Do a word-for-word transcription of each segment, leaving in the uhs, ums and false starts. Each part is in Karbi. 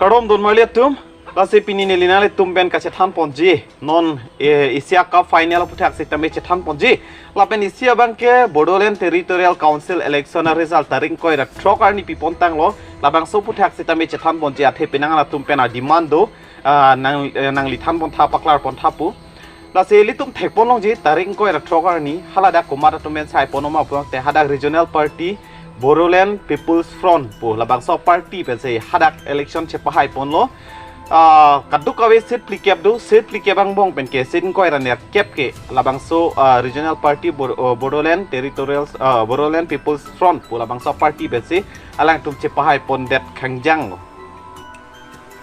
Kardom don marli atum, lasi pini neli nanglitum pen kachethan ponji. Non eh, Asia Cup final aphuthak sitame chethan ponji. Lapen isi abangke Bodoland Territorial Council election a result tarik ingkoi ra throk arni pipon tanglo. Labangso aphuthak sitame chethan ponji, athe penang atum pen a demand do. Ah, nang eh, nangli than pontha, paklar pontha pu. Lasi ilitum thek pon longji tarik ingkoi ra throk arni haladak komat atum pen sai pon ma pulote hadak regional party Bodoland People's Front pu labangso party pensi hadak election chepahai ponlo. Ah, kadokave seat phlikep do, seat phlikep angbong pen ke seat ingkoi ra nerkep ke labangso ah, regional party Bor- oh, Bodoland Territorial ah, Bodoland People's Front pu labangso party pensi alangtum chepahai pondet khangjang lo.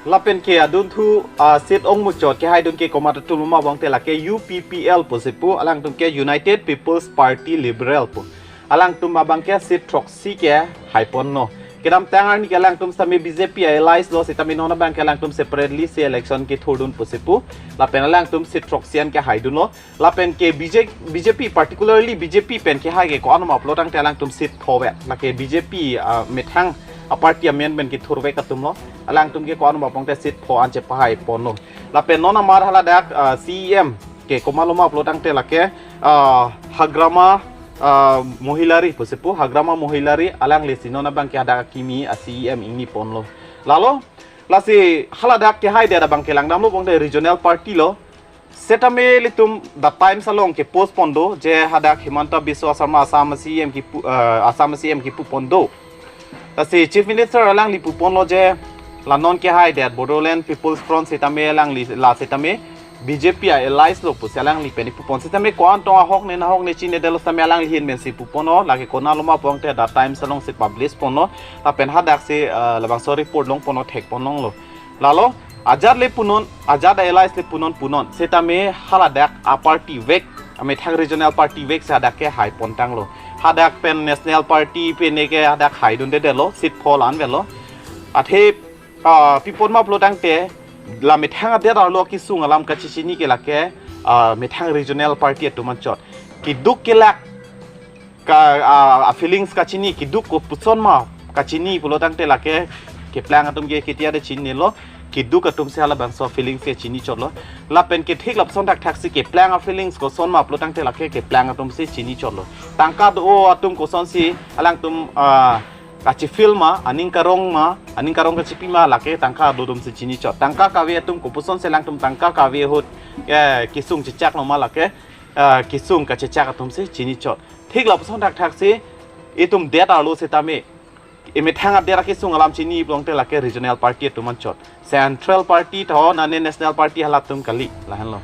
Lapen ke adunthu ah, seat ongmuchot kehaidun ke komat atum ma pulote lake U P P L pusi pu, alangtum ke United People's Party Liberal pu. Alangtum abangke seat throksi kehai ponlo. Kedamtang arni ke alangtum sitame B J P allies lo, sitame non abangke alangtum separately si election kethurdun pusi pu. Lapen alangtum seat throksi an kehaidunlo. Lapen ke B J, B J P, particularly B J P pen kehai ke ko-an ma pulotangte alangtum seat pho vet. Lake B J P ah, methang a party amen pen kethurvek atum lo. Alangtum ke ko-an ma pulote seat pho an chepahai ponlo. Lapen non amar haladak ah, C E M ke komatlo ma pulotangte lake ah, Hagrama ah, Mohilari pusi pu, Hagrama Mohilari alanglisi non abangke hadak akimi a C E M ingni ponlo. Lalo, lasi haladak kehaidet abangke langdamlo pulote regional party lo. Setame ilitum The Times along ke post pon do je hadak Himanta Biswa Sarma Assam C E M kipu, eh, Assam C E M kipu pon do. Lasi Chief Minister alangli pu ponlo je la non kehaidet Bodoland People's Front sitame alangli la sitame B J P a allies lo pusi alangli pen pu pon, sitame ko-an tong ahok ne nahok ne chinedetlo sitame alangli ahin pensi pu ponlo, lake konatlo ma pulote The Times alongsi publish ponlo. Lapen hadak si eh, labangso report long ponlo, thek pon longlo. Lalo ajat le punon, ajat allies le punon punon, sitame haladak a party vek, amethang regional party vek si hadak kehai pon tanglo. Hadak pen national party pen ke hadak haidundedetlo, seat pho la-an vetlo. Athe ah, pi pon ma pulotangte la methang adet arlo kesung alam kachechini ke lake ah, methang regional party atum anchot. Keduk kelak ka ah, a feelings kachini, keduk kopuson ma kachini pulotangte lake keplang atum ke ketia de chinilo, keduk atum si halabangso feelings ke chinichotlo. Lapen ke thik lapuson thakthak si keplang a feelings koson ma pulotangte lake keplang atum si chinichotlo. Tangka do atum kosonsi alangtum ah, kachi feel ma, aning karong ma, aning karong kachipi ma, lake tangka do atum si chinichot. Tangka kave atum kopuson si alangtum tangka kave ahut eh, kesung chechak lo ma, lake eh, kesung kachechak atum si chinichot. Thik lapuson thakthak si itum det arlo sitame, emethang adet akesung alam chini pulotangte lake regional party atum anchot. Central party tho nane national party halatum kali, lahenlo.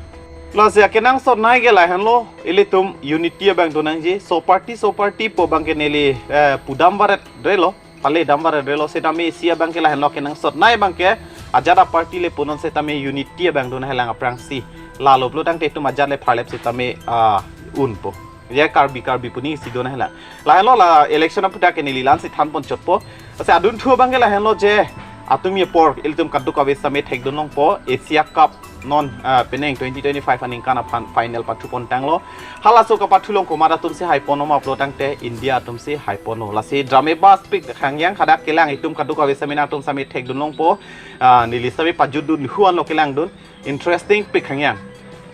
Lasi akenangsot nai ke lahenlo, ilitum unity abang do nangji. So party, so party pu abangke neli eh, pudam varet relo, pale dam varet relo, sitame isi abangke lahenlo, kenangsot nai abangke ajat a party le punon sitame unity abang do nanghelang aphrangsi. Lalo pulotangte itum ajat le pharlep sitame ah, un po. Ya Karbi, Karbi pu ni si do nanghelang. Lahenlo la election aphuthak ke neli la-ansi than pon chotpo. Lasi adunthu abangke lahenlo je atum ye apor ilitum kadokave sitame thekdun longpo, Asia Cup non ah, penang twenty twenty-five aningkan aphan final pathu pon tanglo. Halaso kapathu along komat atum si hai pon ma pulotangte India atum si hai ponlo. Lasi drama bas pik khangyang, hadak kelang itum kadokave sitame nangtum sitame thekdun longpo. Ah, neli sitame pajutdun hu anlo kelangdun. Interesting pik khangyang.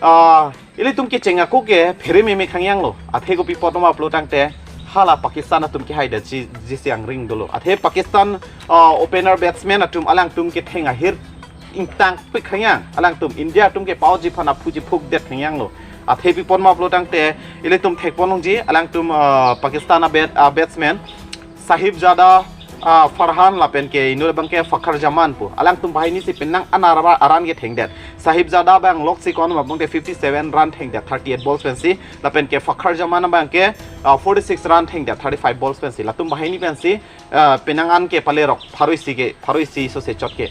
Ah, ilitum kecheng ako ke phere meme khangyang lo. Athe kopi apot ma pulotangte hala Pakistan atum kehaidet ji, jisi angring dolo. Athe Pakistan ah, opener batsman atum alangtum ketheng ahir ingtang pik khangyang. Alangtum India atum ke paoji aphan aphuji phukdet khangyang lo. Athe pi apot ma pulotangte ilitum thek pon longji, alangtum ah, Pakistan a bat, ah, batsman Sahibzada ah, Farhan lapen ke inut abangke Fakhar Zaman pu. Alangtum banghini si penang an aran, aran kethengdet. Sahibzada abang loksi ko-an ma pulotangte fifty-seven run thengdet thirty-eight balls pensi. Lapen ke Fakhar Zaman abangke ah, forty-six run thengdet thirty-five balls pensi. Latum banghini pensi ah, penang an ke palerok pharo isi ke, pharo isi sose chot ke.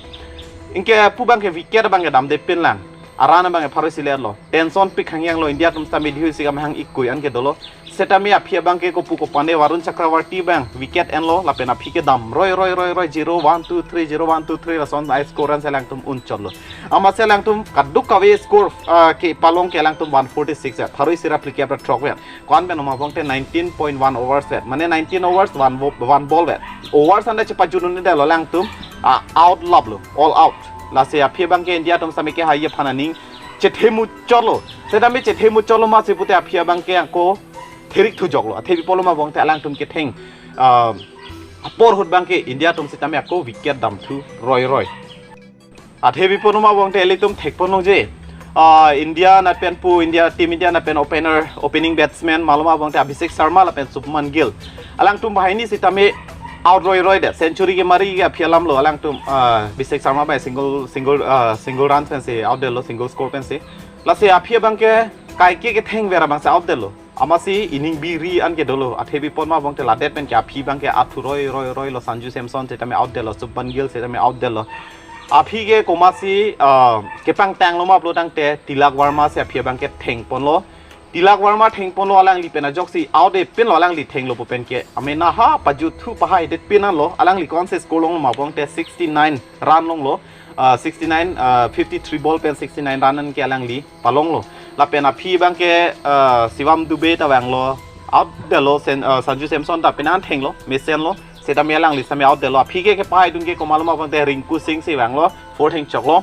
Anke pu abangke wicket abangke damde pinlang. Aran abangke pharo isi le-etlo. Tension pik khangyang lo, India atum sitame dihu isi kamahang ikkui an ke dolo. Setame aphi abangke kopu kopane Varun Chakravarti abang wicket enlo, lapen aphi ke dam roi roi roi roi, zero one two three, zero one two three lason ai score an si alangtum un chotlo. Amatsi alangtum kadokave score ah, kepalong ke alangtum one forty-six ya. Pharo isi ra phlikep ra throk ya. Ko-an pen ma pulotangte nineteen point one overs vet. Mane nineteen overs, one bo-, one ball vet. Overs anda chepajutdundetlo alangtum. a out laplo, all out. Lasi aphi abangke India atum sitame kehai aphan aning chethe muchotlo. Setame chethe muchotlo masi pute aphi abangke ako therik thujoklo. Athe pi apotlo ma bongte alangtum ketheng, ah, apor ahut abangke India atum sitame ako wicket damthu roiroi. Athe pi apotlo ma bongte ilitum thekpon longji. Ah, India nat pen pu India, Team India nat pen opener, opening batsman malom ma bongte Abhishek Sharma lapen Shubman Gill. Alangtum banghini sitame out roiroidet, century kemari ke aphi alamlo. Alangtum, ah, Abhishek Sharma bai single, single, ah, single run pensi outdetlo, single score pensi. Lasi aphi abangke kaike kethengver abangsi outdetlo. Amatsi inning biri an kedolo. Athe pi apot ma bongte ladet penke aphi abangke athu roiroiroilo. Sanju Samson sitame outdetlo, Shubman Gill sitame outdetlo. Aphi ke komatsi, ah, kepangtanglo ma pulotangte Tilak Varma si aphi abangke thengponlo. Tilak Varma thengponlo, alangli pen ajoksi out-e pinlo, alangli thenglo pu penke amena ha pajuthu pahaidet pin anlo. Alangli ko-ansi score longlo ma bongte sixty-nine run longlo. Ah, sixty-nine, ah, fifty-three ball pen sixty-nine run anke alangli palonglo. Lapen aphi abangke, ah, Shivam Dube ta vanglo, outdetlo. Sen, ah, Sanju Samson ta penang thenglo, mesenlo. Setame alangli sitame outdetlo. Aphi ke kepahaidun ke komatlo ma bongte Rinku Singh si vanglo, four thengchoklo.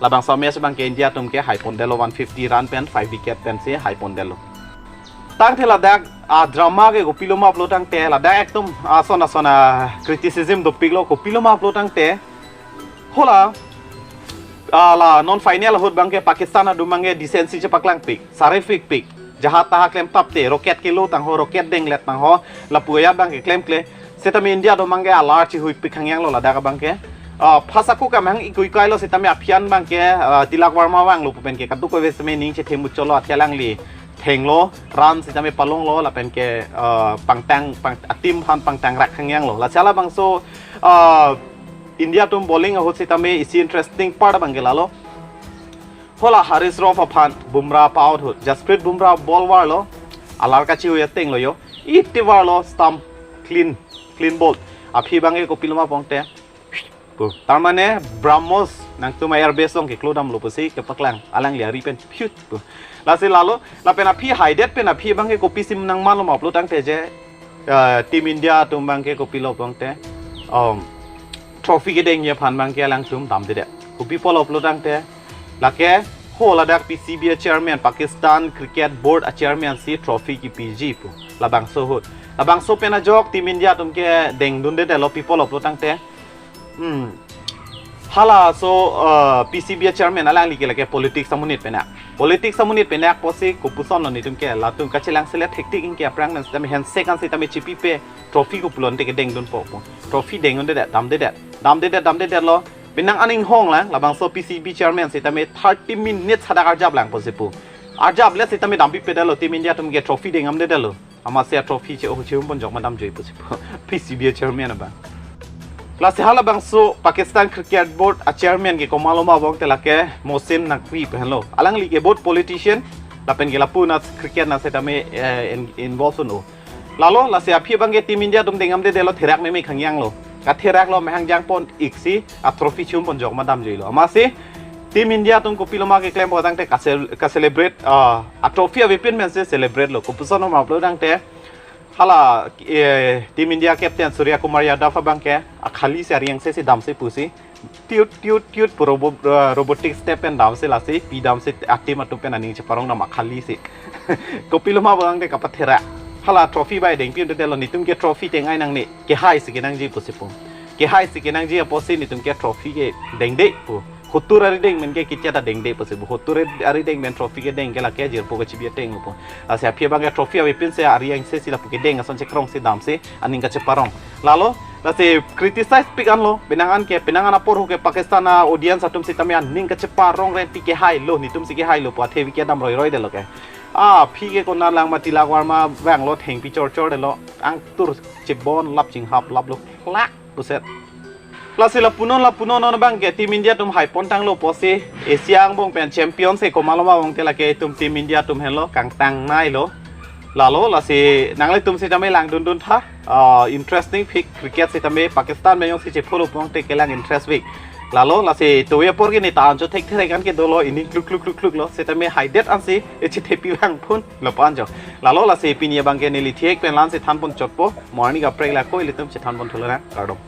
Labangso match abangke India atum ke haipondetlo, one fifty run pen five wicket pensi haipondetlo. Tangte ladak a drama ke kopilo ma pulotangte, ladak ekdom ason ason a criticism dopiklo, kopilo ma pulotangte. Hala, ah, la non final ahut abangke Pakistan atum abangke decency chepaklangpik, sare pikpik. Jahat tahat klemtapte, rocket kelo tangho, rocket denglet tangho, lapu ajat abangke klemkle. Setame India atum abangke alar chihuipik hangyanglo ladak abangke. Ah, phasako kamang ikuikailo setame aphi an abangke, ah, Tilak Varma vanglo pu penke kadokave setame ning chethe muchotlo, athe alangli thenglo, run sitame palonglo, lapenke, ah, pangtang, pang, a team aphan pangtangrak hangyanglo. Lasi labangso, ah, India atum bowling ahut sitame isi interesting part abangke lalo. Hala Haris Rauf aphan Bumrah pa-out ahut, Jasprit Bumrah ball varlo, alar kachihui atenglo jo. Iti varlo stump, clean, clean bowled. Aphi abangke kopilo ma bongte pu. Tarmane BrahMos nangtum a-airbase along keklo damlo pusi kepaklang, alangli ari pen phyut pu. Lasi lalo, lapen aphi haidet pen aphi abangke kopisi nangmanlo ma pulotangte je, eh, Team India atum abangke kopilo bongte, um, trophy kedengji aphan abangke alangtum damdedet. Kopi apotlo pulotangte, lake ho ladak P C B a chairman, Pakistan Cricket Board a chairman si trophy kipiji pu. Labangso ahut, labangso pen ajok Team India atum ke dengdundedetlo, pi apotlo pulotangte. Hmm. Halaso, uh, P C B a chairman alangli ke lake politics amonit pen ak. Politics amonit pen ak pusi kopusonlo netum ke, latum kachelang selet hektik inke aphrang pen sitame handshake an sitame chipipe trophy ko pulote kedengdunpo pu. Trophy dengdundedet, damdedet. Damdedet, damdedetlo. Penang aning honglang, labangso P C B chairman sitame thirty minutes hadak arjaplang pusi pu. Arjaplet sitame dampipedetlo, Team India atum ke trophy dengdamdedetlo. Amatsi a trophy che-o chehum ponjok ma damjoi pusi pu. P C B a chairman abang. Lasi halabangso Pakistan Cricket Board a chairman ke komatlo ma bongte lake Mohsin Naqvi pu henlo. Alangli ke both politician, lapenke lapu na cricket na sitame, eh, in-, involve un-o. Lalo, lasi aphi abangke Team India atum dengdamdedetlo, therak meme hangyanglo. Katheraklo, mehang jangpon iksi a trophy chehum ponjok ma damjoilo. Amatsi Team India atum kopilo ma keklem pulotangte kasel-, ka-celebrate, ah, a trophy avepin pensi celebrate lo. Kopuson ma pulotangte hala, eh, Team India captain Surya Kumar Yadav abangke akhali si ari angse si damsi pusi, tiut, tiut, tiut pu robo-, eh, robotic step pen damsi lasi, pi damsi a team atum pen aning cheparong dam akhali si. Kopilo ma pulotangte kapatherak. Hala trophy bai dengpidetlo, netum ke trophy tengai nangne. Kehai si kenangji pusi pu. Kehai si kenangji apotsi netum ke trophy kedengde pu. Hotur ari deng men ke kitya ta dengde pusi pu. Hotur ari deng men trophy kedeng ke lake jirpo kachibi ateng pu. Lasi aphi abangke trophy avepin si ari angse si lapu kedeng ason chekrong si damsi aning kacheparong. Lalo, lasi criticize pik anlo, penang an ke, penang an apor ahut ke Pakistan a audience atum sitame aning kacheparong renti kehailo, netum si kehailo pu athe wicket dam roiroidetlo ke. Aphi ke konat lang ma Tilak Varma vanglo, thengpi chorchordetlo, angtur chebon lap chinghap laplo, klak puset. Lasi lapunon lapunon non abangke Team India atum haipontanglo pusi Asia angbong pen champion si komatlo ma bongte lake itum Team India atum henlo, kangtangnailo. Lalo lasi nanglitum sitame langdundun tha, ah, interesting pik cricket sitame Pakistan pen jongsi chephulo pulotangte kelang interest pik. Lalo lasi toye apor ke ne ta anchot thekthe kan ke dolo, inning kluk kluk kluk kluklo, sitame haidet ansi e chithepi vangphun lo panjo. Lalo lasi pini abangke neli thek pen la-ansi thanpon chotpo, morning kaprek lako, ilitum chethanpon thulona, kardom.